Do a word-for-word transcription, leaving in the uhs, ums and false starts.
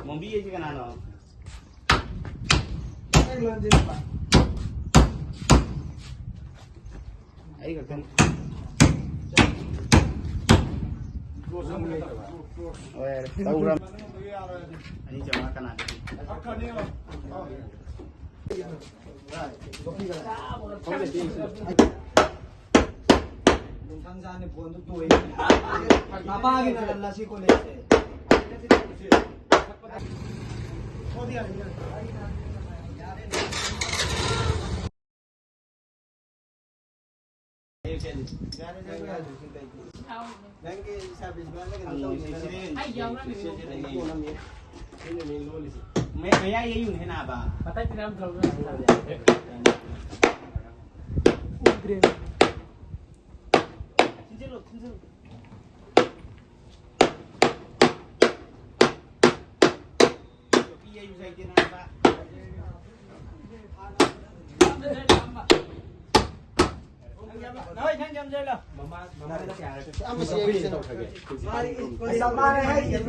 ꯃꯣꯝꯕꯤ ꯍꯥꯏꯁꯤ ꯀꯅꯥꯅꯣ? ꯑꯩ ꯈꯛꯇꯅꯤ꯫ ꯍꯣꯏ, ꯌꯥꯔꯦ꯫ ꯇꯧꯈ꯭ꯔꯝ꯫ ꯑꯅꯤ ꯆꯥꯝꯃꯉꯥ ꯀꯅꯥꯗ? ꯃꯄꯥꯒꯤꯅ ꯂꯁꯤ ꯀꯣꯂꯦꯖꯁꯦ꯫ ꯅꯪꯒꯤ ꯁꯥꯔꯚꯤꯁ ꯃꯥꯟꯅ ꯀꯩꯅꯣ ꯇꯧꯁꯤꯔ? ꯑꯩ ꯌꯥꯎꯔꯝꯃꯤ꯫ ꯑꯩꯅ ꯃꯤ ꯂꯣꯜꯂꯤꯁꯦ꯫ ꯃꯌꯥꯏ ꯌꯩꯌꯨꯅꯦ ꯅꯥꯕ꯫ ꯃꯇꯩ ꯄꯤꯔꯝ ꯇꯧꯔꯣ꯫ ꯎꯗ꯭ꯔꯦ꯫ ꯊꯤꯟꯖꯤꯜꯂꯨ, ꯊꯤꯟꯖꯤꯜꯂꯨ꯫